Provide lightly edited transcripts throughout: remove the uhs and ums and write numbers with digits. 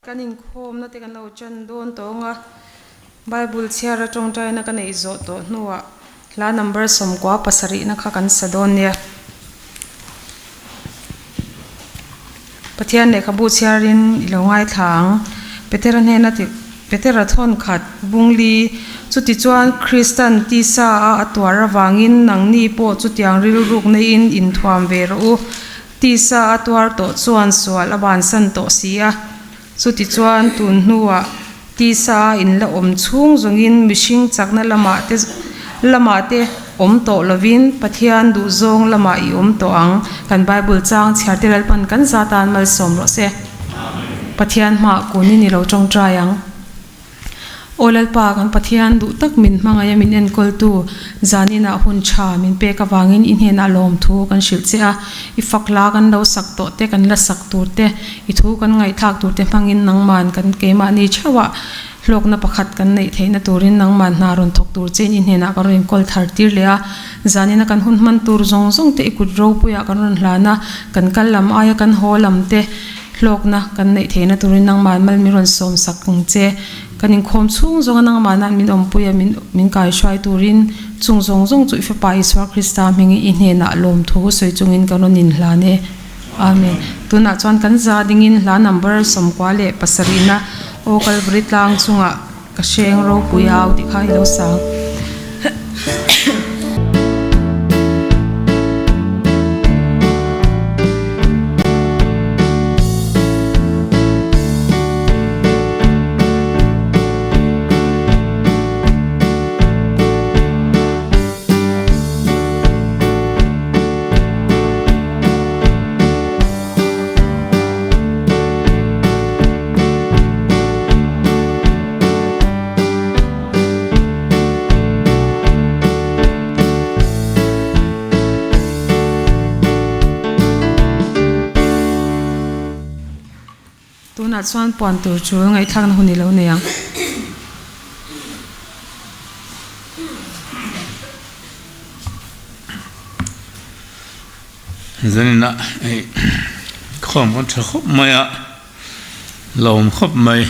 Kan inkhawmna te kan lo ṭan dawn tawng a, Bible chhiara ṭawngṭaina ka neih zawh tawh hnuah hla number 97 na kha kan sa dawn nia. Pathian lehkhabu chhiarin i lo ngaithla ang. Petera hnena ti Petera thawn khat bungli chutichuan Kristan tisa a a tuar avangin nangni pawh chutiang rilruk neiin inthuam ve rawh u. Tisa a tuar tawh chuan sual a bansan tawh si a. Chutichuan tun hnuah tisa a inla awm chhung zawngin mihring chakna lamah te lamah te awm tawh lovin Pathian duhzawng lamah i awm tawh ang. Kan Bible chang chhiar te Lalpan kan za tan malsawm rawh se. Pathian hmaah kunin i lo tawngtai ang. Aw Lalpa, kan Pathian duh tak min hmangaih a min enkawltu, zaninah hun tha min pek avangin i hnenah lawmthu kan hrilh che a, i fak hla kan lo sak tawh te, kan la sak tur te, i thu kan ngaihthlak tur te hmangin nangman kan keimahni theuhah hlawkna pakhat kan neih theihna turin nangman hna rawn thawk tur chein i hnenah kan rawn inkawl thar tir leh a, zanina kan hun hman tur zawng zawng te i kut ropuiah kan rawn hlan a, kan kal lam aia kan haw lam te, Hlawkna kan neih theihna turin nangmah mal min rawn sawm sak ang che. Kan inkhawm chhung zawnga nangmahna min awmpui a, min min kaihruai turin chung zawng zawng chu i Fapa Isua Krista hmingin i hnenah lawmthu sawi chungin kan rawn inhlan e. Amen. Tunah chuan kan za dingin hla number 97 na Aw Kalvari tlang chungah ka hreng ropui au tih kha i lo sang. Tunah chuan puan tur chu ngaihthlakna hun i lo nei ang. Zaninah hei khawm kan tha khawp mai a, lawm khawp mai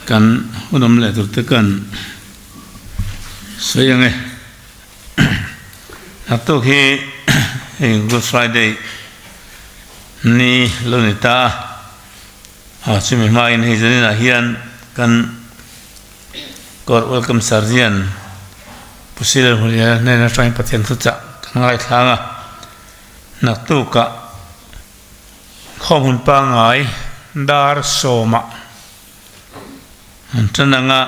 kan hun awm leh tur te kan sawi ang e. Naktuk hi hei Good Friday ni lo ni ta a, chumi hmain hei zaninah hian kan Court Welcome Sergeant Pu Siler Hmuliana hnen atangin Pathian thuchah kan ngaithlang a, naktukah khawmhmun pangngai dar sawmah an tan ang a,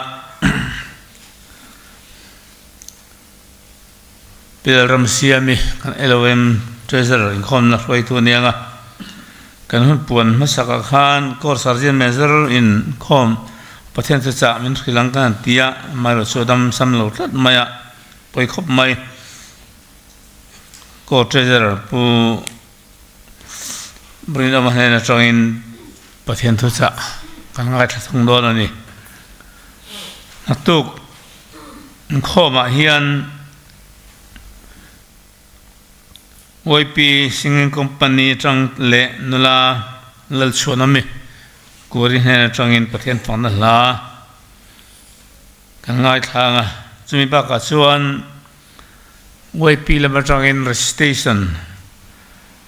Pi Lalramsiami kan LOM Treasurer inkhawmna hruaitu a ni ang a, kan hun puan hmasakah khan Corps Sergeant Major inkhawm Pathian chu chah min hrilh ang kan han ti a, amaherawh chu a dam sam lo tlat mai a, pawi khawp mai. Corps Treasurer Pu Brinama hnen atangin Pathian thuchah kan ngaithla thung dawn a ni. Naktuk inkhawmah hian YP Singing Company atang leh nula Lalchhuanawmi Kuri hnen atangin Pathian fakna hla kan ngaithla ang a. Chumi bakah chuan YP lam atangin recitation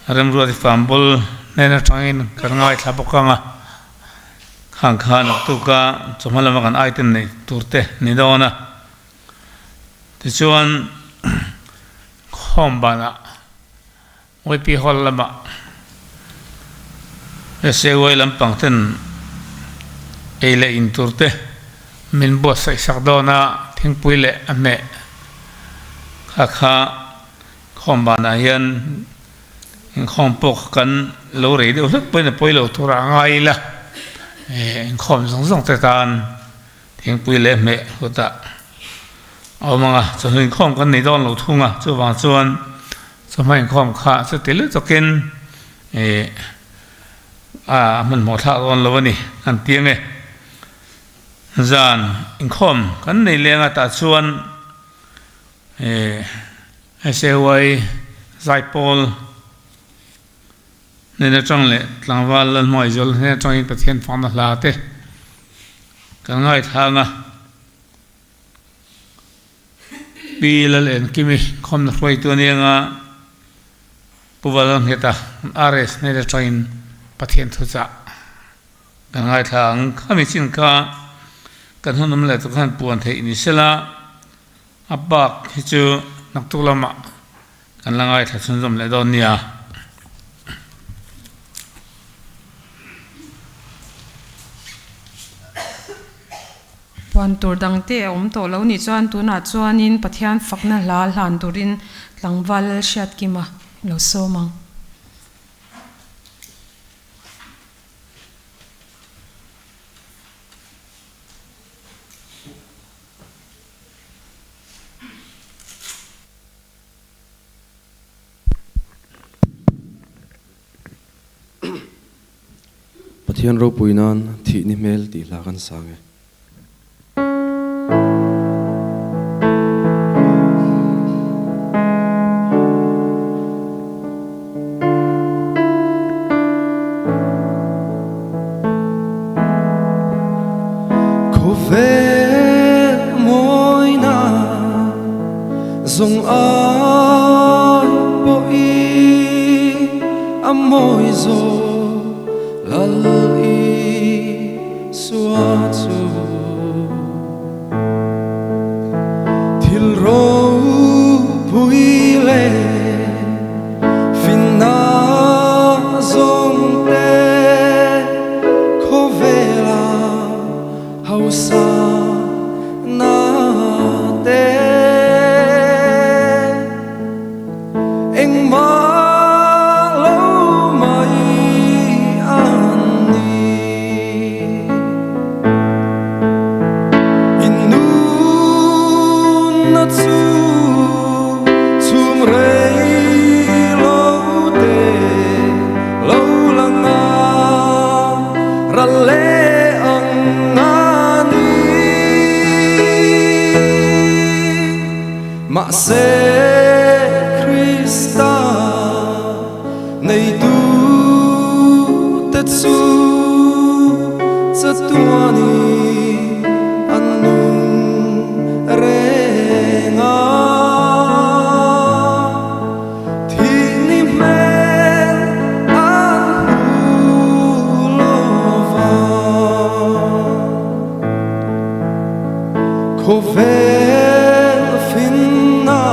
Remruati Fambul hnen atangin kan ngaithla bawk ang a. Khang kha naktuka chawhma lama kan item neih tur te ni dawn a. Tichuan khawm banah YP Hall lamah SAY lampang ten ei leh in tur te min buatsaih sak dawn a, thingpui leh a hmeh kha kha khawm banah hian inkhawm pawh kan lo rei deuh hlek pawhin a pawi lo tur a ngai ila, inkhawm zawng zawng te tan Thingpui leh hmeh hutah a awm ang a, chawhnu inkhawm kan nei dawn lo thung a, chuvang chuan chawhma inkhawm kha chuti lutukin ih a hmanhmawh thlak dawn lo a ni an ti ang e. Zan inkhawm kan nei leng a tah chuan ih SAY Zaipawl. Hnen atang leh tlangval Lalhmangaihzuala hnen atangin Pathian fakna hla te kan ngaithlang a. Pi Lalenkimi khawmna hruaitu a ni anga Pu Valalngheta RS hnen atangin Pathian thuchah kan ngaithla ang. Khami chin kha kan hun awm leh tur khan puan theih ni sela a bak hi chu naktuk lamah kan la ngaithla chhunzawm leh dawn nia. Puan tur dangte a awm tawh lo nih chuan tunah chuanin Pathian fakna hla hlan turin tlangval Lalhriatkima lo sawm ang. Pathian ropui nan thih ni hmel tih hla kan sang e. Khawvel mawina zawng ai pawhin a mawi zawk Lal Isua chu. Thil ropui leh finna zawngte khawvela hausa na te engmah lo mai an ni. In nunna chu chhum rei lo te lo lang a, ral leh ang a ni. Mahse Krista Neitu te chu chatuanin an nung reng a. Thih ni hmel an hmu lo va. Khawvel finna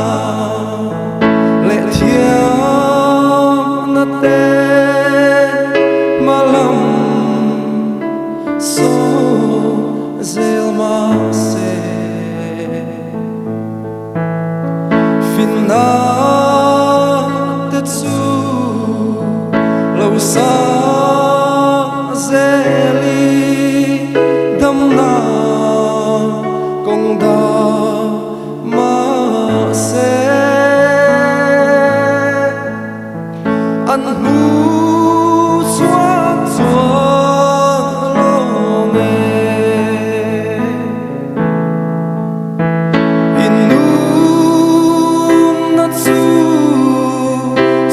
leh thiamna te hmalam saw zel mahse finna te chu lo sa zel i damna kawng dah mahse an hmu chhuak chuang lawng e. Innunna chu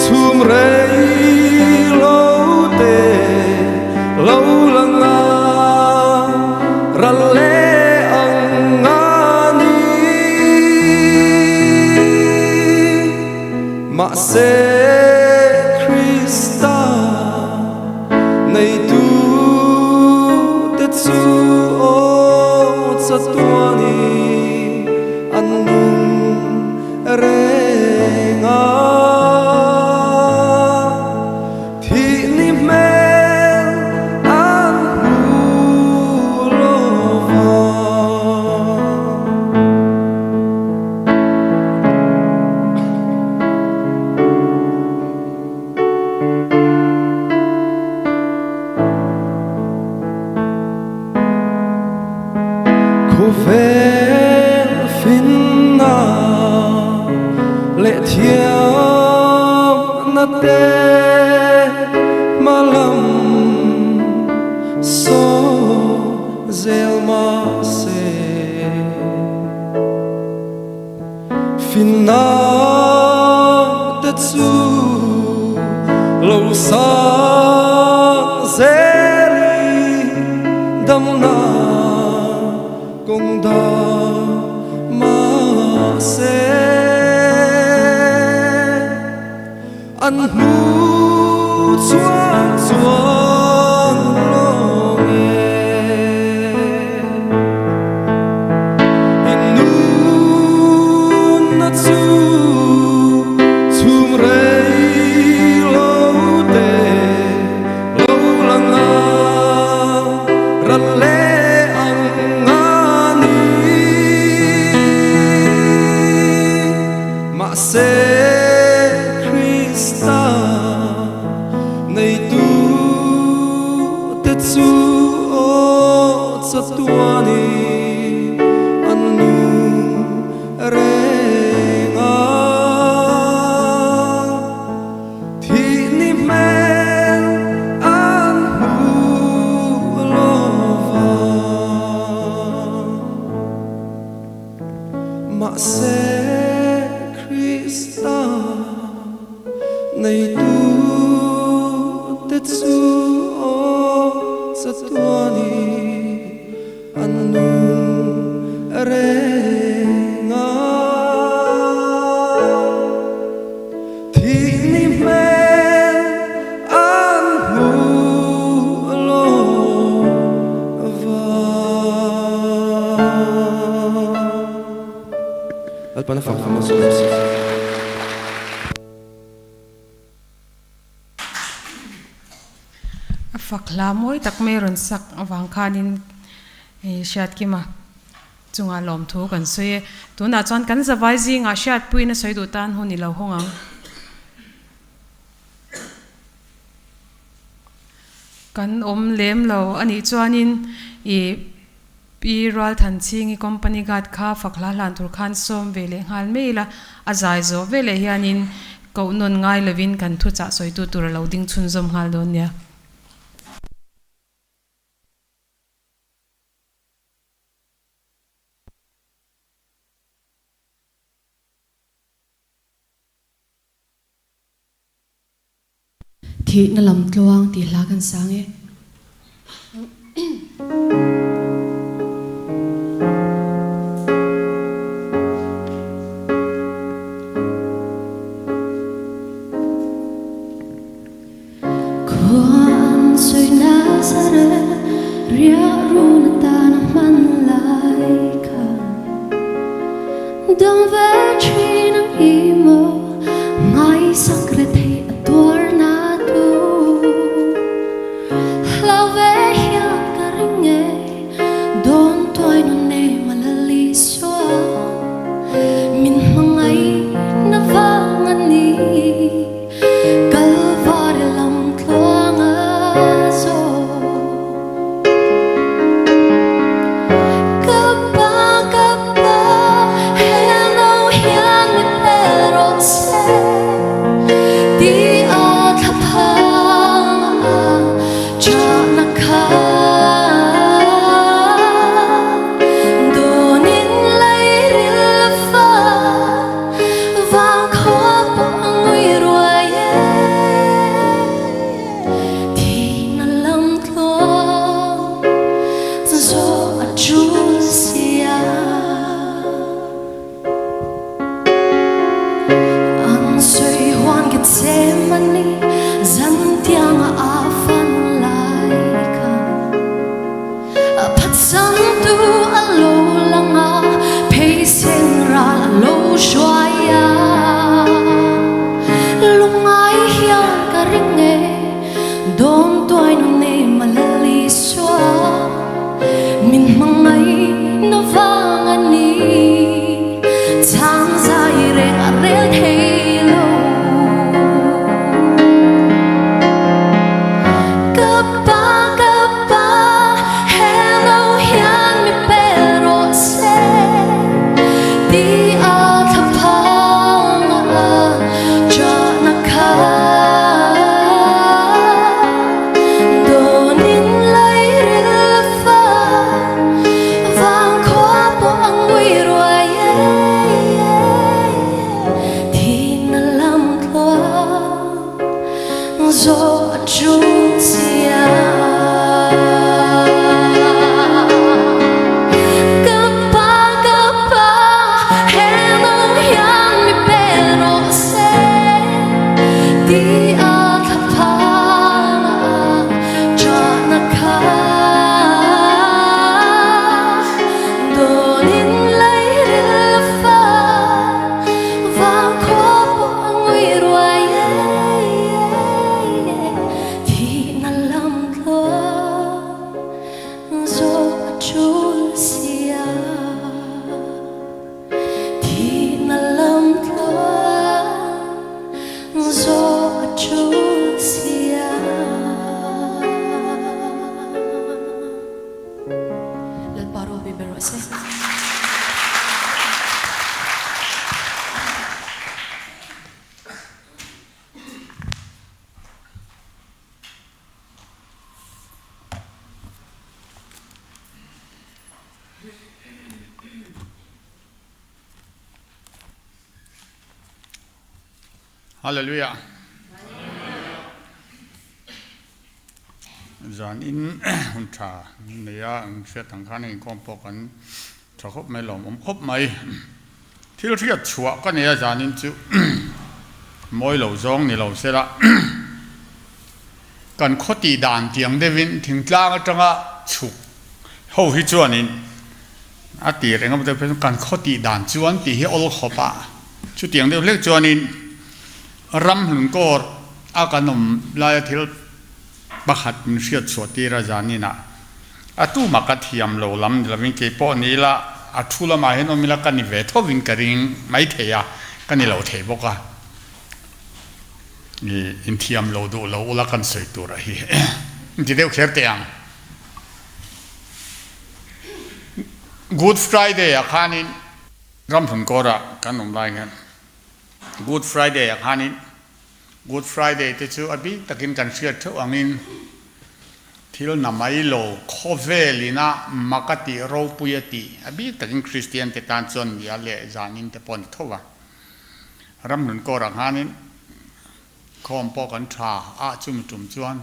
chhum rei lo te lo lang a, ral leh ang a ni. Mahse Krista neitu te chu aw chatuanin an nung reng a. Thih ni hmel an hmu lo va. Khawvel finna leh thiamna te hmalam saw zel mahse. Finna te chu lo sa An hmu chhuak chuang lawng e. In nunna chu chhum rei lo te lo lang a, ral leh ang a ni. Mahse Krista neitu te chu aw chatuanin an nung reng a. Thih ni hmel an hmu lo va. Mahse Krista neitu te chu aw chatuanin an nung reng a. Thih ni hmel an hmu lo va. Lalpana fak fak a sawi si. A fak hla mawi tak mai rawn sak avang khanin Hriatkima chungah lawmthu kan sawi e. Tunah chuan kan zavai zingah hriatpuiin a sawi duh tan hun i lo hawng ang. Kan awm lem lo a nih chuanin i Pi Rualthanchhingi company guard kha fak hla hlan tur khan sawm ve leh nghal mai ila, a zai zawh veleh hianin koh nawn ngai lovin kan thuchah sawitu tur a lo ding chhunzawm nghal dawn nia. Thihna lam tluang tih hla kan sang e. Khua an sawi Nazareth riah run atan a hman lai kha Dang ve thin ang hi maw Ngaisak re thei a tuar na tu Hlau ve hian ka ring e Dawn tuai nun nei malali sual Min hmangaih na vang a ni Kalvari lam tluang a zawh. Ka pa, ka pa, he no hian mi pe rawh se ti a thla phang a chahna kha dawnin lairil fa. Vang khua pawh a ngui ruai e, thihna lam tluang zawh a tul sia. An sawi huan ka chem a ni, zan tianga a fan lai kha. A phatsan tu a lo lang a, pheisen ral a lo hruai a. Lungngai hian ka ring e, dawn tuai nu nei malali sua. Min hmangaih na vang a ni, chhang zai reng a rel thei lo. Ka pa, ka pa, he lo hian mi pe rawh se ti a thla phang a chahna kha dawnin lairil fa vang khua pawh a ngui ruai e thihna lam tluang. Zawh a ṭul sia. Ka pa, ka pa, he nung hian mi pe rawh se ti Ti a thlaphang a ṭahna kha Dawlin leiril fa Vangkhua pawh a ngui ruai e Thihna lam tluang zawh a ṭul sia. Thihna lam tluang zawh a ṭul sia. Lalpa ropui ber rawh se. Hallelujah. Zan in hun tha nei a an hriat ang khan inkhawm pawh kan tha khawp mai lawm awm khawp mai. Thil hriat chhuah ka nei a zan in chu mawi lo zawng ni lo sela kan khaw tih dan tiang deuhin thingtlang atanga chhuk Ho hi chuanin a tir engemaw deuh phei chuan kan khaw tih dan chuan tih hi awl khawp a, chutiang deuh hlek chuanin ram hlun kawr a kan awm laia thil pakhat min hriat chhuah tir a zaninah a tumah ka thiam lo lam ni lovin kei pawh ni ila a thu lamah hian awm ila ka ni ve thovin ka ring maithei a, ka ni lo thei bawk a, inthiam lo duh lo ula kan sawi tur a hi inti deuh kher teh ang. Good Friday ah khanin ramhlun kawrah kan awm lai hian Good Friday ah khanin Good Friday te chu a bik takin kan hriat theuh angin thil na mai lo khawvel ina mak a tih ropui a tih a bik takin Kristian te tan chuan nia leh zanin te pawh a ni tho va. Ramhlun kawrah khanin Khawm pawh kan tha a chumi tum chuan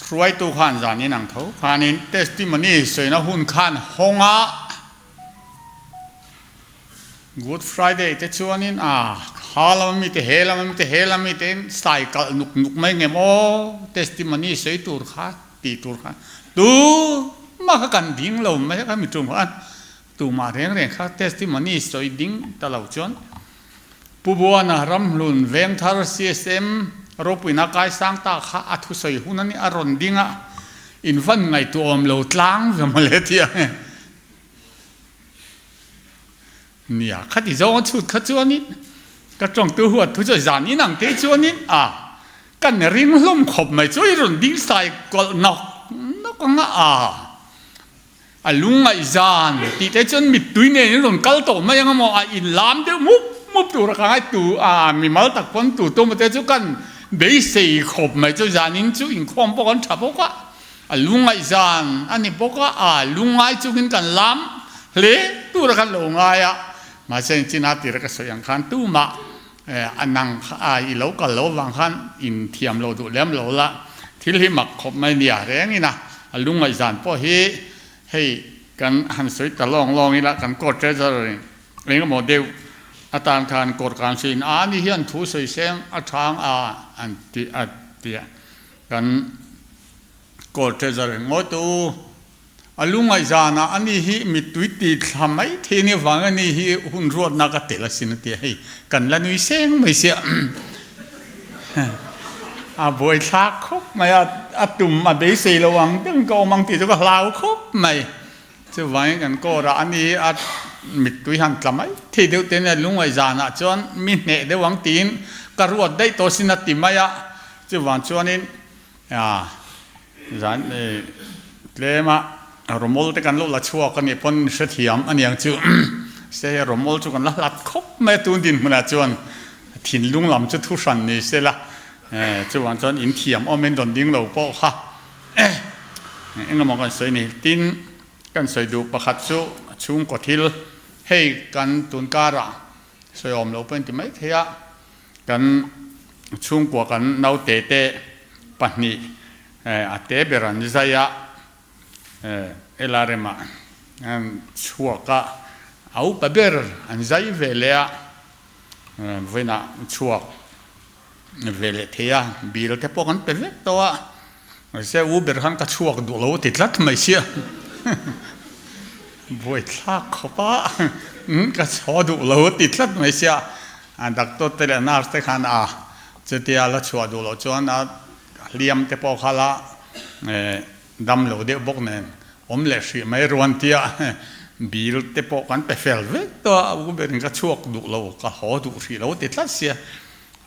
hruaitu khan zan in ang tho khanin testimony sawina hun khan hawng a, Good Friday te chuanin a ha lama mite he lama mite he lama mite in sai kalh nuk nuk mai nge maw testimony sawi tur kha tih tur kha tu mah kha kan ding lo mai kha mi tum khan tumah reng reng kha testimony sawi ding ta lo chuan Pu Buana Ramhlun Vengthar CSM ropuina kaisang ta kha a thusawi hun a ni, a rawn ding a, in van ngaihtuahawm lo tlang ve mawle tih ang e. Nia, khati zawng a chhut kha chuanin ka tawngtu huat thu chu zan in ang te chuanin a kan ring hlawm khawp mai chu i rawn ding sai kawlh nawk nawk ang a, a. A lungngaihzan tih te chuan mittui nen in rawn kal tawh mai ang amaw, a inlam deuh mup mup tur a ka ngai tu a mimal tak pawn tu tu te chu kan beisei khawp mai chu zanin chu inkhawm pawh kan tha bawk a, a lungngaihzan a ni bawk a, a lungngai chungin kan lam hle tur a kan lo ngai a, mahse engtin a tir a ka sawi ang khan tumah a nang kha a i lo kal lo vang khan in thiam lo duh lem lo la, thil hi mak khawp mai nia reng ina a lungngaihzan pawh hi hei kan han sawi ta lawng lawng ila kan court treasurer in engemaw deuh atan khan court council in a ni hian thu sawi seng a chhang a an ti a tia kan court treasurer in ngawi tu A lungngaihzanah ani hi mittui ti thla mai thei ania vang ani hi hun ruatna ka tel asin a ti a, hei kan la nui seng mai sia a buaithlak khawp mai a, a tum a beisei lo ang deuhin ka awm ang tih chu ka hlau khawp mai. Chuvangin kan kawrah ani hi a mittui han tla mai thei deuh te nia lungngaihzanah chuan mi hneh deuh ang tiin ka ruat daih tawh asin a ti mai a, chuvang chuanin Zan tlema rawmawl te kan lo la chhuak a nih pawn hrethiam a niang chu se rawmawl chu kan la hlat khawp mai a tun dinhmunah chuan thinlung lam chu thu hran ni se la chuvang chuan in thiam awm in rawn ding lo pawh kha engemaw kan sawi ni tin kan sawi duh pakhat chu chhungkaw thil hei kan tun karah sawi awm lo pawh in ti mai thei a. Kan chhungkua kan naute te pahnih a te ber an zai a, LRM ah an chhuak a, a upa ber an zai ve leh a, vawiinah chhuak. ve leh thei a, bill te pawh kan pe vek tawh a, mahse u ber khan ka chhuak duh lo ti tlat mai sia, buaithlak khawp a, ka chhaw duh lo ti tlat mai sia, a doctor te leh nurse te khan a chutia la chhuah duh loh chuan a hliam te pawh kha la dam lo deuh bawk nen awm leh hrih mai ruan tia bill te pawh kan pe fel vek tawh a, u berin ka chhuak duh lo ka haw duh hrih lo ti tlat sia,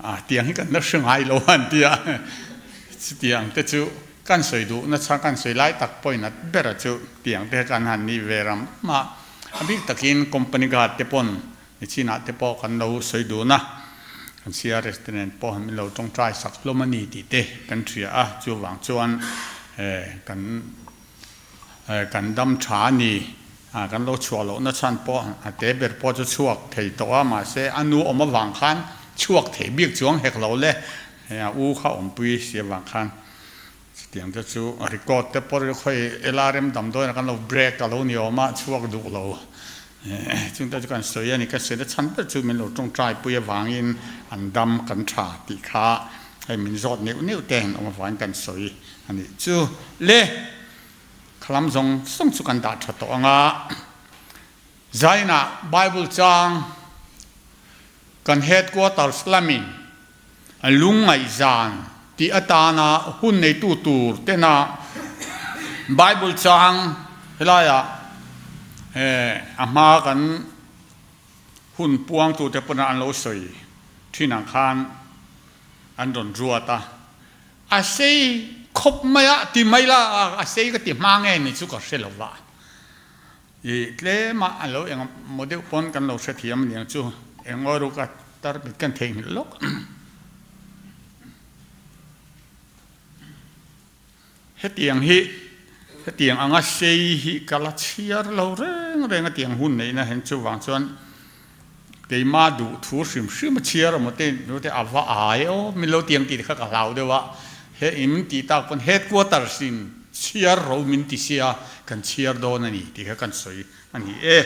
a tiang hi kan la hre ngai lo an tia, chutiang te chu kan sawi duh nasa kan sawi lai tak pawhin a bera chu tiang te kan han nih ve ram a, a bik takin company guard te pawn Nichinah te pawh kan lo sawi dun a, kan CRS te nen pawh min lo tawngtai sak hlawm a ni tih te kan hria a, chuvang chuan kan kan dam tha a ni, kan lo chhuah lohna chhan pawh a te ber pawh chu chhuak thei tawh a, mahse a nu awm avang khan chhuak thei bik chuang hek lo le, a u kha awmpui si avang khan chutiang te chu record te pawh khawi LRM damdawiin kan lo break a lo ni awm a, chhuak duh lo. Chungte chu kan sawi a ni, ka sawi na chhan ber chu min lo tawngtai pui avangin an dam kan tha tih kha hei min zawt neuh neuh te an awm avangin kan sawi a nih chu le. Khalam zawng zawng chu kan dah tha tawh ang a, Zainah Bible chang kan headquarters lamin lungngaihzan tih atana hun neitu tur tena Bible chang helaiah a hma kan hun puangtute pawna an lo sawi thin ang khan an rawn ruat a, a sei khawp mai a ti mai la a sei ka ti hma nge ni chu ka hre lo va, i tlema a lo eng maw deuh pawn kan lo hrethiam aniang chu eng aw ruk a tar mit kan theihnghilh lawk. Hetiang hi hetiang anga sei hi ka la chhiar lo reng reng a tiang hun neihna hen chuvang chuan keima duh thu hrim hrim a chhiar emaw te te a va ai aw min lo tiang tih te kha ka hlau deuh a he in tih tak pawn headquarters in chhiar ro min ti sia kan chhiar dawn a ni tih kha kan sawi a ni e.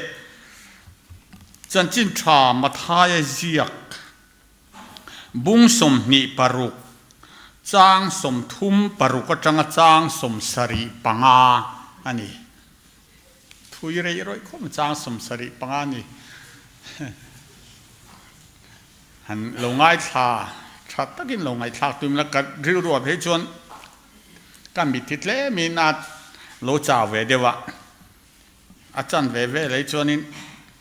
Chanchin tha Mathaia ziak bung 26 chang 36 atanga chang 75 a ni. Thui rei rawih khawp mai chang 75 a ni. Han lo ngaithla tha takin lo ngaihthlak tum ila ka rilru ah phei chuan ka mit hi tlemin a lo chau ve deuh a. A chan ve ve lei chuanin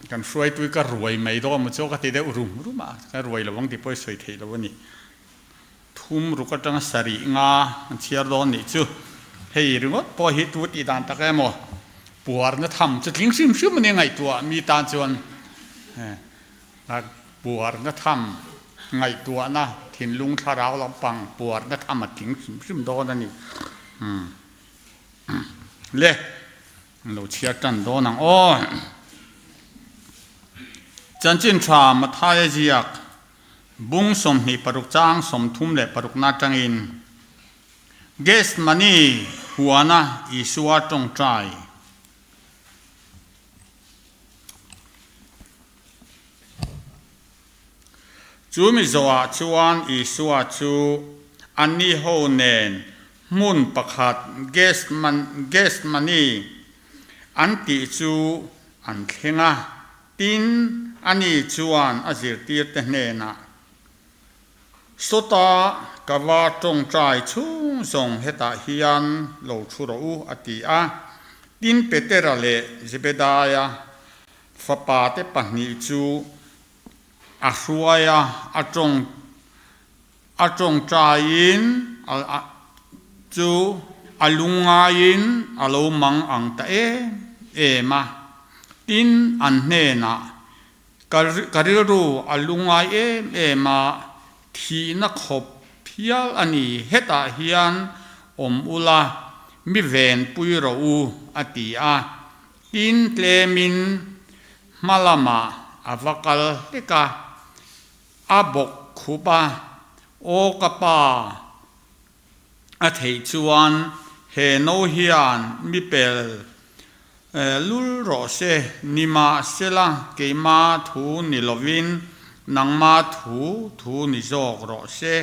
kan hruaitui ka ruai mai dawn maw chu ka ti deuh rum rum a, ka ruai lo ang tih pawh i sawi theih lo a ni. Thum ruk atanga sarih nga an chhiar dawn nih chu hei ringawt pawh hi tu tih dan tak emaw puarna tham chu tling hrim hrim a nia ngaihtuah mi tan chuan puarna tham ngaihtuahna thinlung thlarau lampang puarna tham a tling hrim hrim dawn a ni. Le an lo chhiar tan dawn ang aw. Chanchin tha Mathaia ziak bung 26 chang 36 na atangin Gethsemane huana Isua tawngtai. Chu mi zawhah chuan Isua chu anni ho nen hmun pakhat Gethsemane an tih chu an thleng a, tin, ani chuan a zirtirte hnenah, Sawta ka va tawngtai chhung zawng hetah hian lo thu rawh u, a ti a. Tin, Petera leh Zebedaia Fapate pahnih chu a hruai a, a tawng a tawngtaiin a chu a lungngaiin a lo mang ang ta em em a. Tin, an hnenah, Ka ka rilru a lungngai em em a, thihna khawp phial a ni, hetah hian awm ula, mi venpui rawh u, a ti a. Tin tlemin hma lamah a va kal hlek a, a bawk khup a, Aw ka pa, a theih chuan he no hian mi pel lul rawh se, nimahsela keima thu ni lovin Nangma thu thu ni zawk rawh se,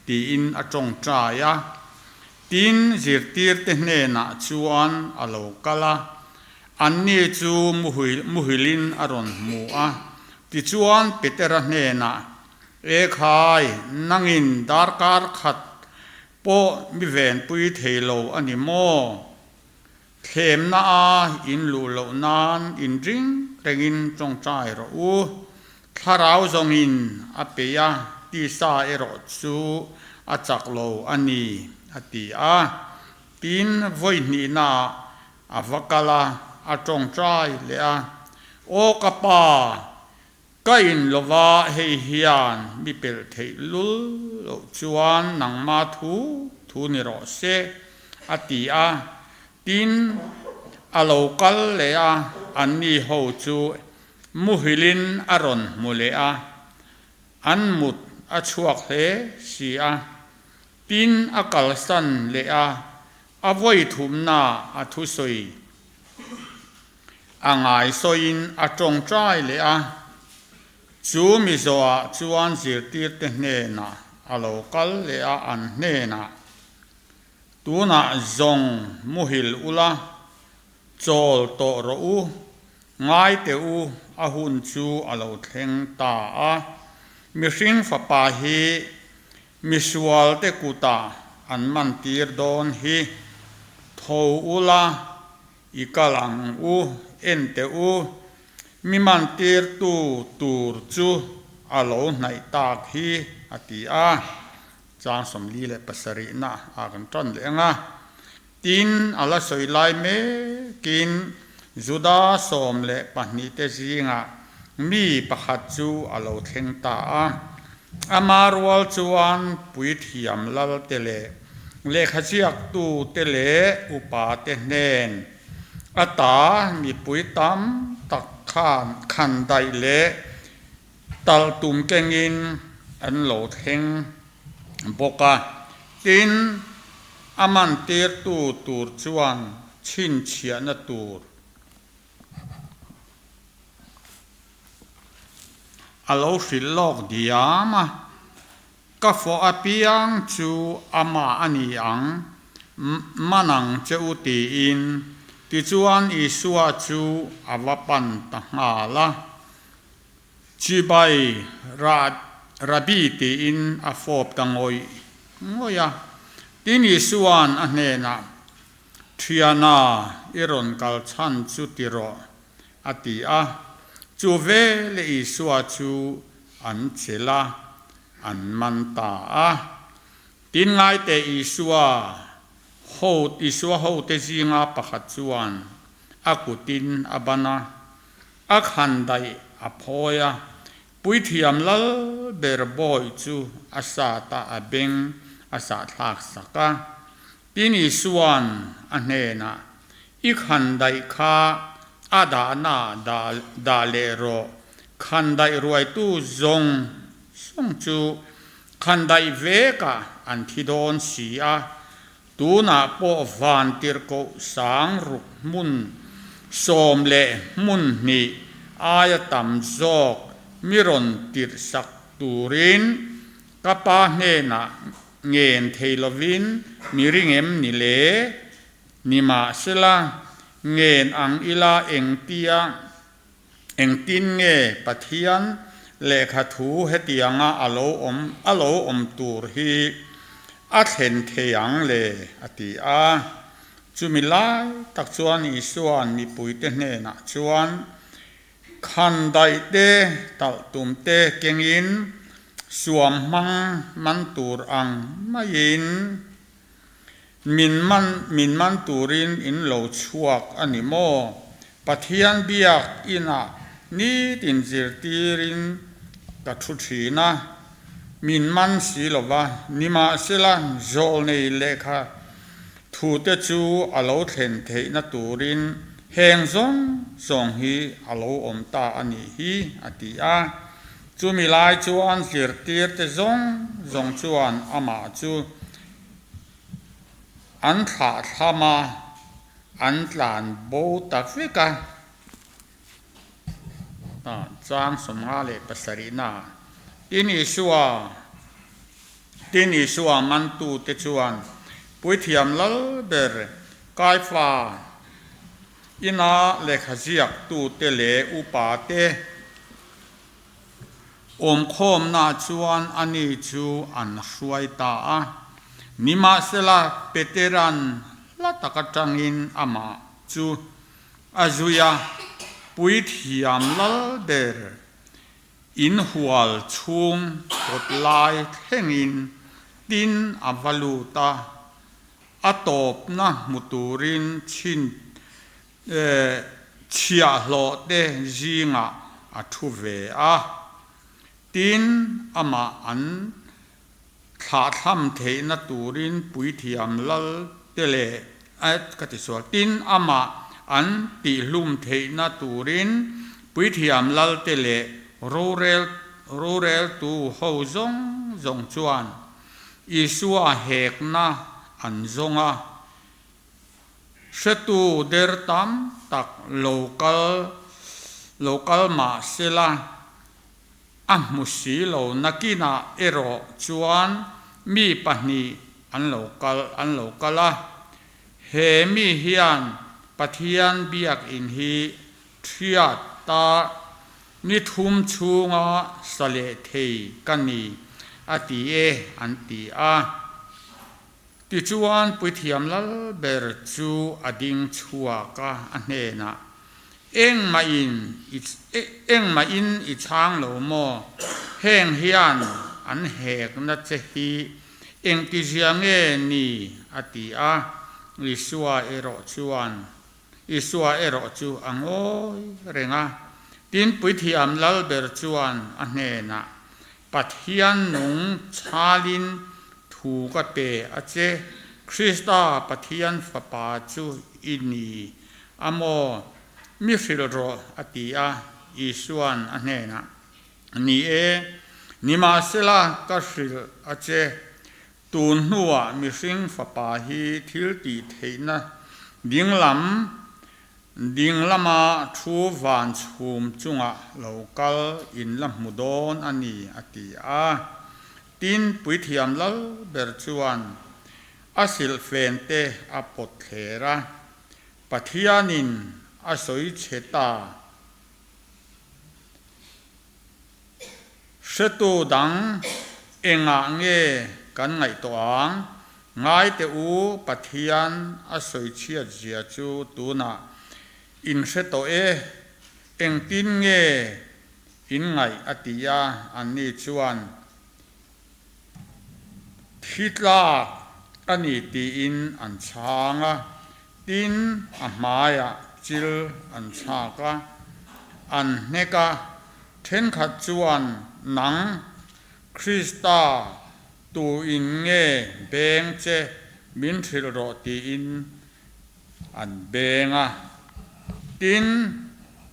tiin a tawngtai a. Tin, zirtirte hnenah chuan a lo kal a, anni chu muhilin a rawn hmu a. Tichuan, Petera hnenah, E khai, nangin darkar khat pawh mi venpui thei lo a ni maw? Thlemna a in luh loh nan in ring rengin tawngtai rawh u. Thlarau zawngin a peih a, tisa erawh chu a chak lo a ni, a ti a. Tin, vawi hnihnaah a va kal a, a tawngtai leh a, Aw ka Pa, Ka in lova hei hian mi pelh theih lul loh chuan nangma thu thu ni rawh se, a ti a. Tin, a lo kal leh a, anni ho chu muhilin a rawn hmu leh a, an mut a chhuak hle si a. Tin, a kalsan leh a, a vawi thumna a thusawi. A ngaisawiin a tawngtai leh a, chu mi zawhah chuan zirtirte hnenah a lo kal leh a, an hnenah, Tunah zawng muhil ula, chawl tawh rawh u, ngai teh u, a hun chu a lo thleng ta a, mihring fapa hi misualte kutah an mantir dawn hi, tho ula, I kal ang u, en teh u, mi mantirtu tur chu a lo hnaih tak hi, a ti a. Chang 47 na a kan tan leh ang a. Tin, a la sawi lai mekin Juda 12 te zingah mi pakhat chu a lo thleng ta a. Ama rual chuan puithiam lal te leh Lehkha ziaktute leh upate hnen ata mipui tam tak khan khandaih leh talh tum kengin an lo thleng bawk a. Tin, a mantirtu tur chuan chhinchhiahna tur a lo hrilh lawk diam a. Ka fawh apiang chu amah a ni ang, man ang che u tiin. Tichuan Isua chu a va pan ta nghal a. Chibai Rabbi tiin a fawp ta ngawih ngawih a. Tin Isua'n a hnenah, Thiana, i rawn kal chhan chu ti rawh, a ti a. Chu veleh Isua chu an chelh a, an man ta a. Tin ngaite Isua ho Isua hote zinga pakhat chuan a kutin a ban a, a khan daih a phawi a, puithiam lal ber bawi chu a sat a, a beng a sahthlak sak a. Tin Isua'n a hnenah, I khan daih kha a dahna dah dah leh rawh, khan daih ruaitu zawng zawng chu khan daih vekah an thi dawn si a, tunah pawh van tirhkoh sang ruk hmun 12 aia tam zawk mi rawn tirh sak turin ka pa hnenah Ngen thei lovin mi ring em ni le? Nimahsela, ngen ang ila engtia engtin nge Pathian lehkha thu hetianga a lo awm a lo awm tur hi a thlen thei ang le? a ti a. Chumi lai tak chuan Isua'n mipuite hnenah chuan, Khan daih te, talh tum te kengin suam hmang man tur ang maiin min man min man turin in lo chhuak a ni maw? Pathian biak inah nitin zirtirin ka thu thin a, min man si lova, nimahsela zawlnei lehkha Thute chu a lo thlen theihna turin heng zawng zawng hi a lo awm ta a nih hi, a ti a. Chumi lai chuan zirtirte zawng zawng chuan amah chu an thlahthlam a, an tlan bo ta vek a. Chang 57 na. Tin Isua, tin Isua mantute chuan Puithiam lal ber Kaifa ina lehkha ziaktute leh upate awmkhawmna chuan ani chu an hruai ta a. Nimahsela, Petera'n hla tak atangin amah chu a zui a, Puithiam lal ber Inhual chhung kawt lai thlengin tin a va lut a, a tawpna hmu turin chhin chhiahhlawh te zingah a thu ve a. Tin, amah an thlahthlam theihna turin puithiam lal te leh ka ti sual. Tin, amah an tihhlum theihna turin puithiam lal te leh rorel roreltu ho zawng zawng chuan Isua hekna an zawng a, hretu der tam tak lo kal lo kal mah sela, A hmu si lo, nakinah erawh chuan mi pahnih an lo kal an lo kal a. He mi hian Pathian biakinn hi thiat ta ni thum chhunga sa leh thei ka ni a ti e an ti a. Tichuan Puithiam lal ber chu a ding chhuak a, a hnenah, Engmahin i engmahin i chhang lo maw? Heng hian an hekna che hi engtizia nge ni? a ti a. Isua erawh chuan Isua erawh chu a ngawi reng a. Tin, Puithiam lal ber chuan a hnenah, Pathian nung chhalin thu ka pe a che, Krista Pathian Fapa chu i ni a maw? Mi hrilh rawh, a ti a. Isua'n a hnenah, Ni e, nimahsela ka hrilh a che, tun hnuah mihring Fapa hi thil tih theihna dinglam ding lama thu van chhum chungah lo kal in la hmu dawn a ni, a ti a. Tin, Puithiam lal ber chuan a silhfen te a pawt thler a, Pathianin a sawi che ta. Hretu dang engah nge kan ngaihtuah ang? Ngai teh u, Pathian a sawi chhiat zia chu tunah in hre tawh e. Engtin nge in ngaih a ti a, anni chuan thi tlak a ni tiin an chhang a. Tin, a hmaiah chil an chhak a, an hnek a, thenkhat chuan, Nang, Krista, tu in nge beng che min hrilh rawh tiin an beng a. Tin,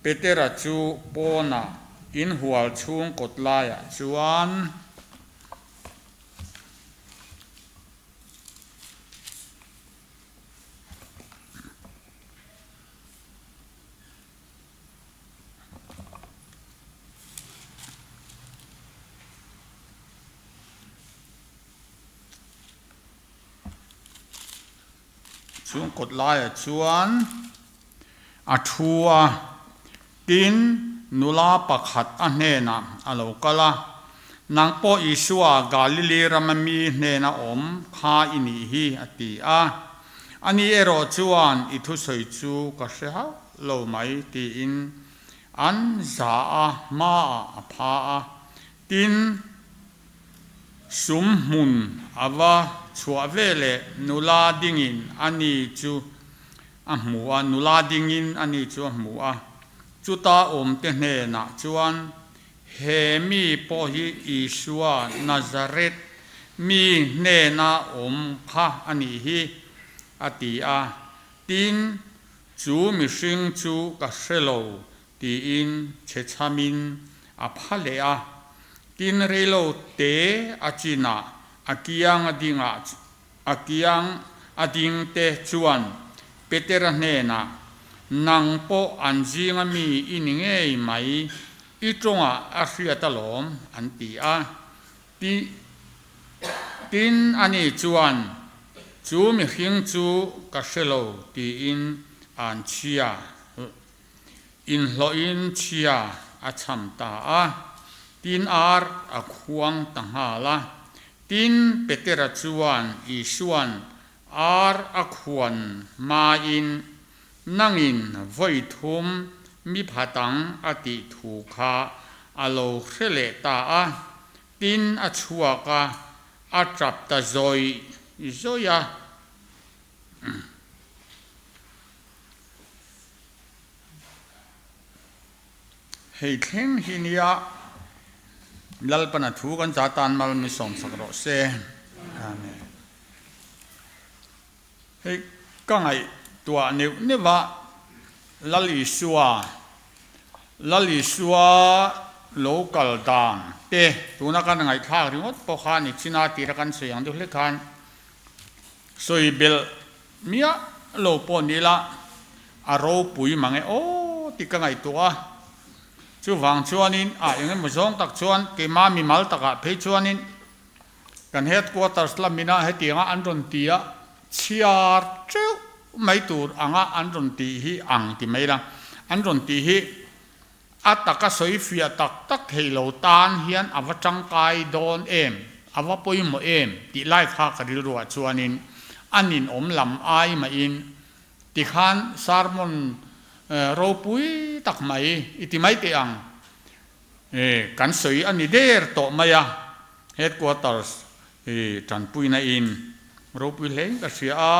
Petera chu pawnah inhual chhung kawt laiah chuan, Chung kawt laiah chuan a thu a, tin, nula pakhat a hnenah a lo kal a, Nang pawh Isua Galili rama mi hnena awm kha i nih hi, a ti a. Ani erawh chuan, I thusawi chu ka hre hauh lo mai, tiin an za a hmaah a pha a. Tin, sum hmun a va chhuah veleh nula dingin ani chu a hmu a, nula dingin ani chu a hmu a. Chuta awmte hnenah chuan, He mi pawh hi Isua Nazareth mi hnena awm kha a nih hi, a ti a. Tin, chu mihring chu ka hre lo, tiin chhechhamin a pha leh a. Tin, reilo te a chinah a kiang a dingah A kiang a ding te chuan Petera hnenah, Nang pawh an zinga mi i ni ngei mai? I tawngah a hriat alawm, an ti a. Ti, tin ani chuan, Chu mihring chu ka hre lo, tiin an chhia, inhlawhin chhia a chham ta a. Tin ar a khuang ta nghal a. Tin, Petera chuan Isua'n ar a khuan hmain Nangin vawi thum mi phatang a tih thu kha a lo hre leh ta a, tin a chhuak a, a tap ta zawih zawih a. Hei thleng hi nia Lalpana thu kan za tan mal mi sawmsak rawh se. Amen. Hei ka ngaihtuah neuh neuh a, Lal Isua, Lal Isua lo kal dan te tuna kan ngaihthlak ringawt pawh kha ni chin a tira kan sawi ang deuh hlek khan sawi belh miah lo pawh ni ila a ropui mang e aw tih ka ngaihtuah a. Chuvang chuanin a eng emaw zawng tak chuan keimah mimal takah phei chuanin Kan headquarters lamina hetianga an rawn ti a, chhiar teuh mai tur anga an rawn tih hi ang ti mai la, an rawn tih hi a taka sawi fiah tak tak thei lo tan hian a va tangkai dawn em, a va pawimawh em tih lai kha ka rilruah chuanin a ninawm lam ai mahin tikhan sermon ropui tak mai i ti mai teh ang. E, kan sawi a ni der tawh mai a, Headquarters hi tanpuina in ropui hlein ka hria a,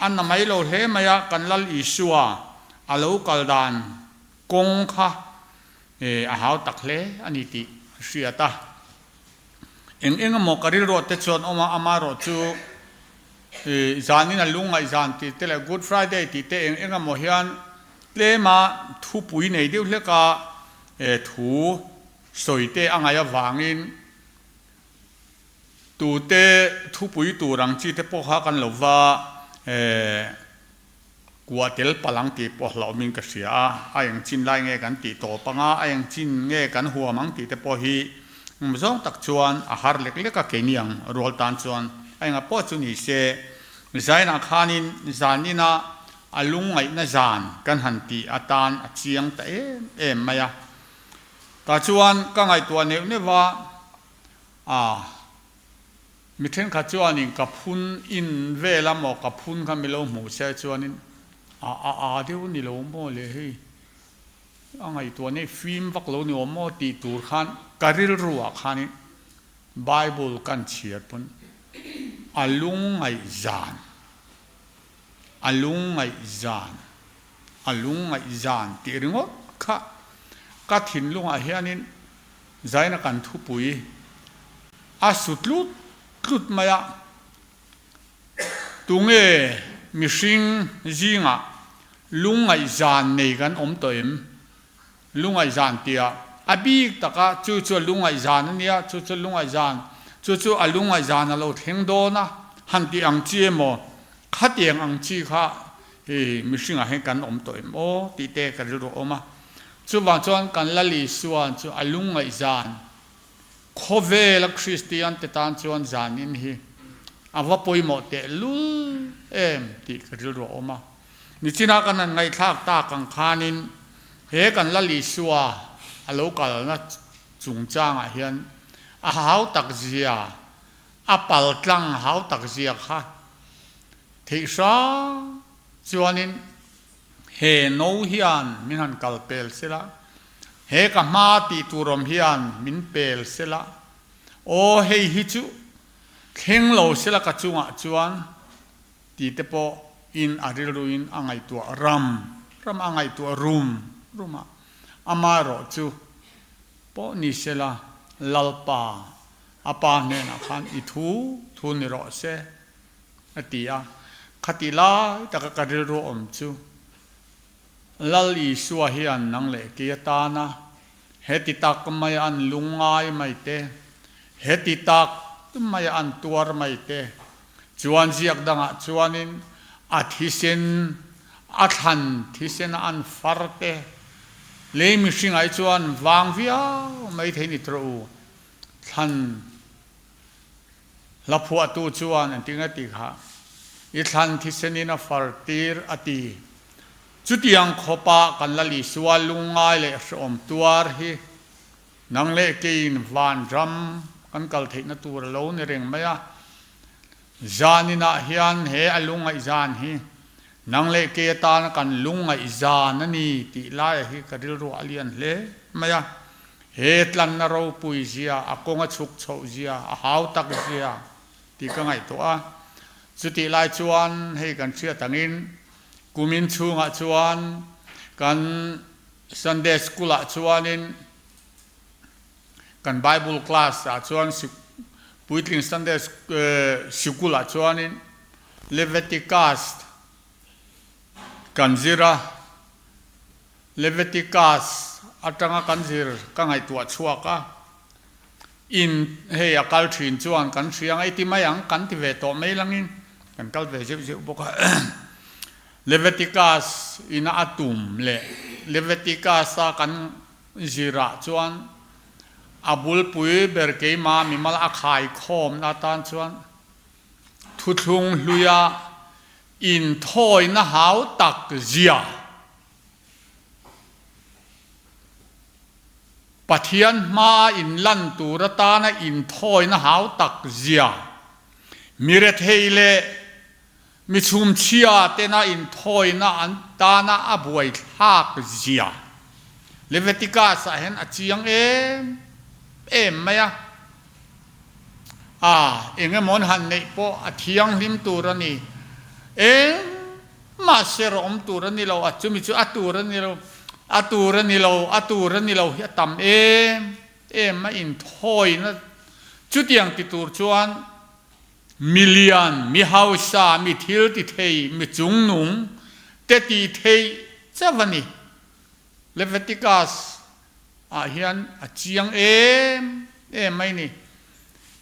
a na mai lo hle mai a, kan Lal Isua a lo kal dan kawng kha e, a hau tak hle a ni tih a hriat a. Eng eng emaw ka rilruah te chuan awm a, amaherawh chu e, zanin a lungngaih zan tih te leh Good Friday tih te eng eng emaw hian tlema thupui nei deuh hlek a, He thu sawite a ngaih avangin tute thupui tur ang chi te pawh kha kan lo va kuah tel palh ang tih pawh hlauhawmin ka hria a, a eng chin lai nge kan tih tawp ang a, a eng chin nge kan huam ang tih te pawh hi zawng tak chuan a har lek lek a keini ang rual tan chuan a enga pawh chu ni se Zainah khanin zaninah A lungngaihna zan kan han tih atan a chiang ta em em mai a. Tah chuan ka ngaihtuah neuh neuh a, a mi thenkhat chuanin ka phun in vel a maw ka phun kha mi lo hmuh se chuanin a a a deuh ni lo maw le hei a ngaihtuah nei fim vak lo ni awm maw tih tur khan ka rilru ah khanin Bible kan chhiar pawn a lungngaih zan A lungngaih zan, a lungngaih zan tih ringawt kha ka thinlungah hianin zaina kan thupui a su tlut tlut mai a, tunge mihring zingah lungngaih zan nei kan awm tawh em? Lungngaih zan tia a bik taka chu chu a lungngaih zan a nia, chu chu lungngaih zan, chu chu a lungngaih zan a lo thleng dawn a, han tih ang chi emaw, khatiang ang chi kha hi mihringah hian kan awm tawh em aw tih te ka rilru a awm a. Chuvang chuan kan Lal Isuan chu a lungngaih zan, khawvela Kristian te tan chuan zanin hi a va pawimawh tehlul em tih ka rilru a awm a. Nichinah kan han ngaihthlak tak ang khanin he kan Lal Isua a lo kalna chungchangah hian a hau tak zia, a pal tlang hau tak zia kha theih hrang chuanin he no hian min han kal pel sela, he ka hma tih tur awm hian min pel sela, aw hei hi chu thleng lo sela ka chungah chuan Ti te pawh in a rilru in a ngaihtuah ram ram a ngaihtuah rum rum a, amaherawh chu pawh ni sela Lalpa a pa hnenah khan i thu thu ni rawh se a ti a, khati lai taka ka rilru awm chu Lal Isua hian nang leh kei atana heti tak mai an lungngai mai te, heti tak mai an tuar mai te, Chuan ziak dangah chuanin a thisen, a thlan thisena an far te, Lei mihring ah hi chuan vang viau mai thei ni tawh u. Thlan hla phuahtu chuan engtin nge tih kha i thlan thisen in a far tir a ti. Chutiang khawpa kan la Isua lungngai leh hrehawm tuar hi nang leh keiin vanram kan kal theihna tur a lo ni reng mai a. Zaninah hian he a lungngaihzan hi nang leh kei atana kan lungngaihzan a ni tih laia hi ka rilruah a lian hle mai a. He tlanna ropui zia, a kawng a chhuk chhoh zia, a hau tak zia tih ka ngaihtuah a. Chutih lai chuan hei kan hriat angin kumin chhungah chuan kan Sunday School ah chuanin kan Bible class ah chuan puitling Sunday Sikul ah chuanin Leviticus kan zir a, Leviticus atanga kan zir ka ngaihtuah chhuak a, in hei a kal thin chuan kan hria ang, ei ti mai ang kan ti ve tawh mai langin kan kal ve zeuh zeuh bawk a. Leviticus ina a tum leh Leviticus a kan zirah chuan a bulpui ber keimah mimal a khaikhawmna atan chuan thuthlung hluia inthawina hau tak zia Pathian hmaa inlan tur atana inthawina hau tak zia mi rethei leh Mi chhumchhia tena inthawina an tana a buaithlak zia Leviticus ah hian a chiang em em mai a. A eng emaw an han neih pawh a thianghlim tur a ni. Engmah ser a awm tur a ni lo, a chumi chu a tur a ni lo, a tur a ni lo, a tur a ni lo hi a tam em em a inthawina chutiang ti tur chuan Mi lian, mi hausa, mi thil ti thei, mi chungnung te ti theih chauh a ni. Leviticus ah hian a chiang em em mai ni.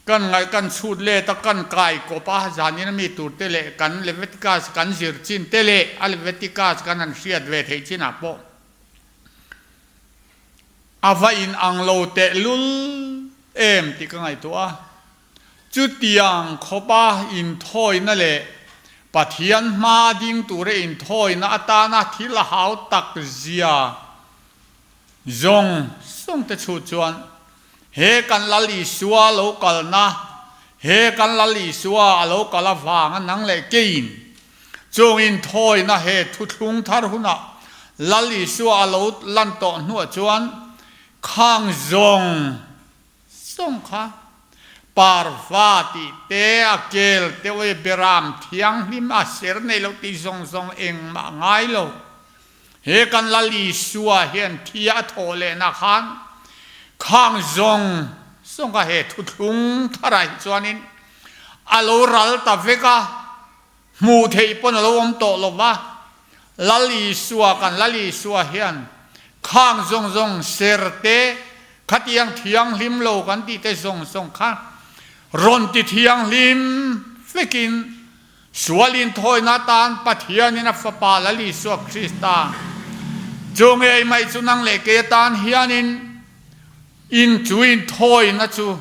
Kan ngaih kan chhut let a, kan kai kawp a, zanin a mi tur te leh kan Leviticus kan zir chin te leh a Leviticus kan han hriat ve theih chinah pawh a va inang lo tehlul em tih ka ngaihtuah a. Chutiang khawpa inthawina leh Pathian hmaa ding tura inthawina atana thil a hau tak zia zawng zawng te chhut chuan he kan Lal Isua lo kalna, he kan Lal Isua a lo kal avanga nang leh keiin chung inthawina he thuthlung thar hunah Lal Isua a lo lan tawh hnuah chuan khang zawng Sawng kha parva tih te, a kel te awi beram thianghlim a ser nei lo tih zawng zawng engmah ngai lo. He kan Lal Isua hian thi a thawh lehna khan khang zawng zawng kha he thuthlung tharah hi chuanin a lo ral ta vek a, hmuh theih pawn a lo awm tawh lo va. Lal Isua, kan Lal Isua hian khang zawng zawng ser te, khatiang thianghlim lo kan tih te zawng zawng kha rawn ti thianghlim vekin sual inthawina tan Pathianin a Fapa Lal Isua Krista chu ngei mai chu nang leh kei atan hianin in chu inthawina chu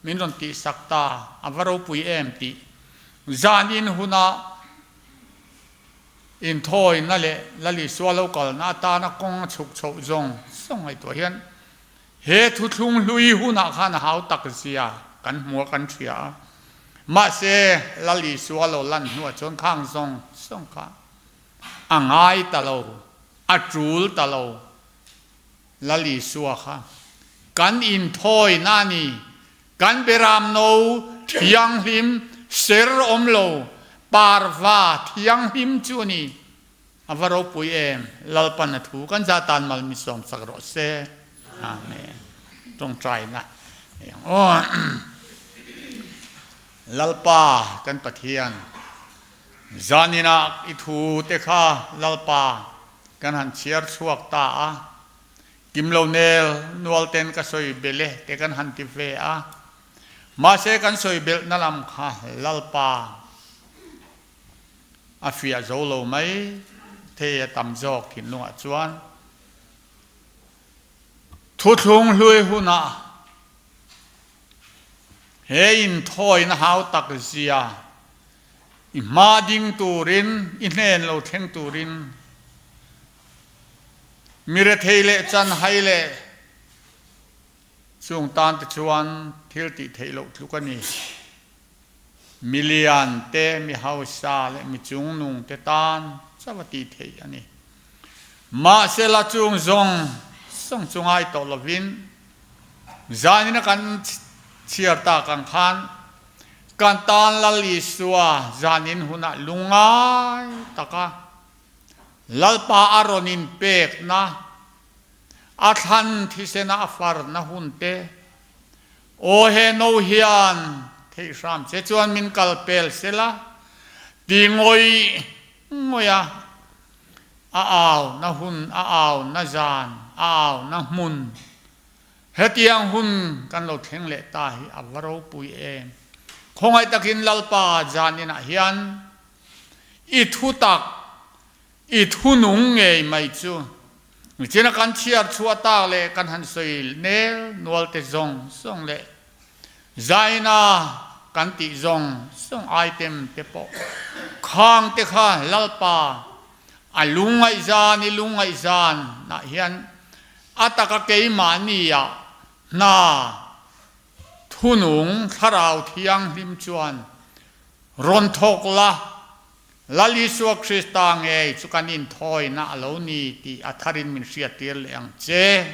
min rawn tihsak ta a va ropui em tih zan in hunah Inthawina leh Lal Isua lo kalna atana kawng a chhuk chhoh zawng zawng ngaihtuah hian he thuthlung hlui hunah khan a hau tak zia kan hmu a, kan hria a. Mahse, Lal Isua lo lan hnuah chuan khang zawng zawng kha a ngai ta lo, a tul ta lo. Lal Isua kha kan inthawina a ni. Kan beramno thianghlim ser awm lo, parva thianghlim chu a ni. A va ropui em! Lalpan a thu kan za tan mal mi sawm sak rawh se. Amen. Tawngtaina eng aw. Lalpa kan Pathian, zaninah i thu te kha Lalpa kan han chhiar chhuak ta a. Kim lo nel nual ten ka sawi belh e te kan han ti ve a, mahse kan sawi belhna lam kha Lalpa a fiah zo lo mai thei a tam zawk thinlungah chuan. Thuthlung hlui hunah he inthawina hau tak zia i hma ding turin, i hnen lo thleng turin mi rethei leh chanhai leh chung tan te chuan thil tih theih loh tluk a ni. Mi lian te, mi hausa leh mi chungnung te tan chauh a tih theih a ni. Mahsela chung zawng zawng chu ngai tawh lovin zanin a kan chhiar tak ang khan kan tan Lal Isua zanin hunah lungngai taka Lalpa a rawn inpekna, a thlan thisena a farna hun te, Aw he no hian theih hram che chuan min kal pel sela ti ngawih ngawih a, a au na hun, a au na zan, a au na hmun hetiang hun kan lo thleng leh ta hi a va ropui em. Khawngaih takin Lalpa zan inah hian i thutak I thu nung ngei mai chu nichin a kan chhiar chhuah tak leh kan han sawi nel nual te zawng zawng leh zaina kan tih zawng zawng item te pawh khang te kha Lalpa a lungngaihzan i lungngaihzan ah hian a taka keimahni ah hna thunung thlarau thianghlim chuan rawn thawk la. Lal Isua Krista ngei chu kan inthawina a lo ni tih a tharin min hriattir leh ang che.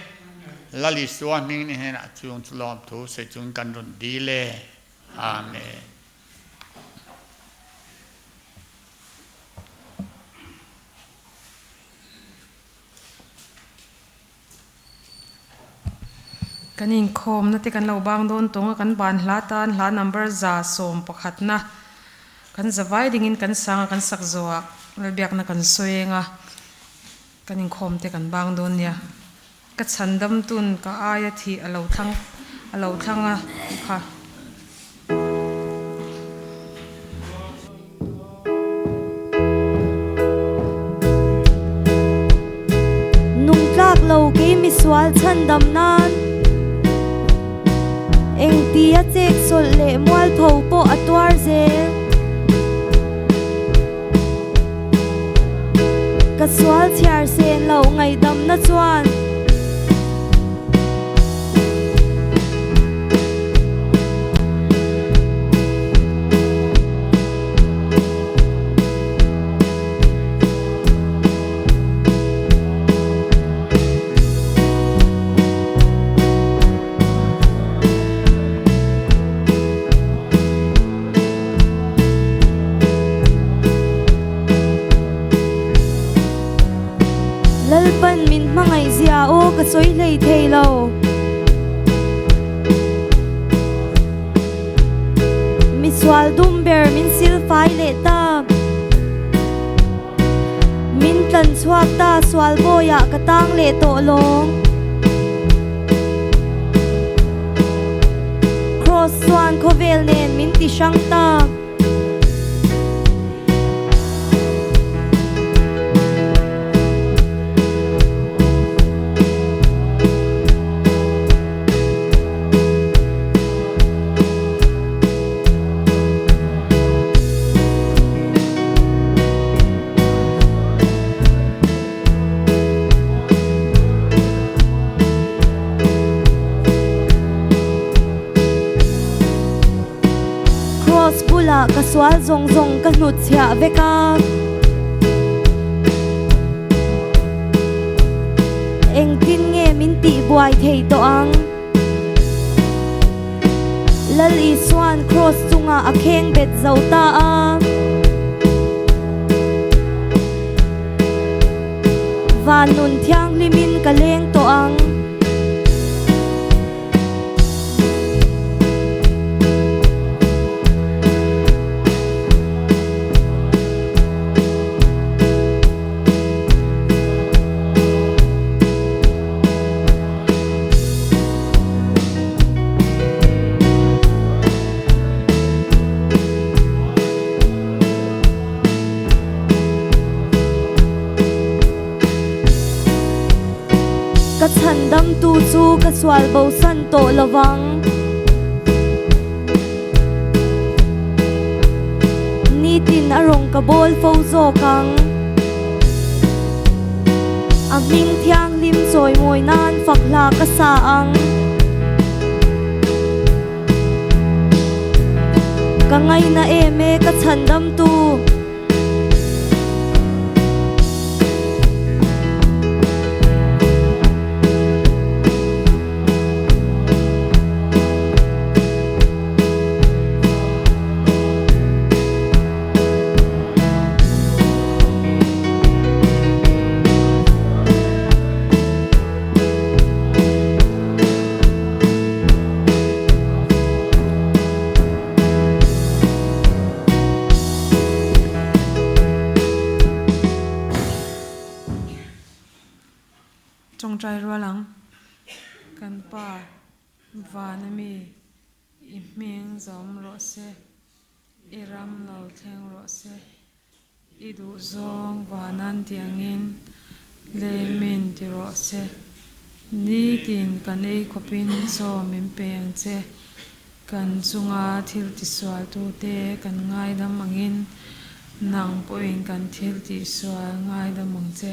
Lal Isua hming ni hnenah chung chu lawmthu sawi chungin kan rawn dil e. Amen. Kan inkhawmna te kan lo bang dawn tawng a, kan ban hla tan hla number 111 na kan zavai dingin kan sang a, kan sak zawh ah lalbiakna kan sawi eng a, kan inkhawm te kan bang dawn nia. Ka chhandam tun ka aia thih a lo thlang a lo thlang a tih kha. Nungtlak lo kei misual chhandam nan engtia chek sawlh leh mualpho pawh a tuar zel. Ka sual chhiar sen loh ngaihdamna chuan. Lalpan min hmangaih zia aw ka sawi hlei thei lo. Misual dum ber min sil fai leh ta. Min tlan chhuak ta sual bawiah ka tang leh tawh lawng. Cross chuan khawvel nen min ti hrang ta. Cross bulah ka sual zawng zawng ka hnutchhiah vek a. Engtin nge min tihbuai thei tawh ang? Lal Isua'n Cross chungah a kheng bet zo ta a. Van nun thianghlimin ka leng tawh ang. ka sual bosan tawh lovang. Nitin a rawng ka bawl fo zawk ang. A hming thianghlim chawimawi nan fak hla ka sa ang. Ka ngaina em e ka chhandamtu. Tawngtai rual ang. Kan Pa Vana mi i hming zawm rawh se, i ram lo thleng rawh se, I duh zawng vanan tiangin lei min ti rawh se. Nitin kan ei khawpin chaw min pe ang che. Kan chunga thil tisualtute kan ngaidam angin nang pawhin kan thil tihsual ngaidam ang che.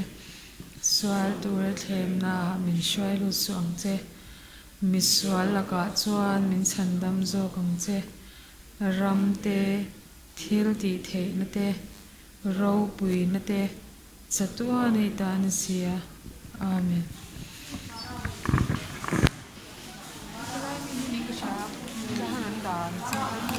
Sual tura thlemnaah min hruai lut suh ang che. Misual lakah chuan min chhandam zawk ang che. Ram te. Thil tih theihna te, ropuina te chatuan ei ta a ni si a. Amen.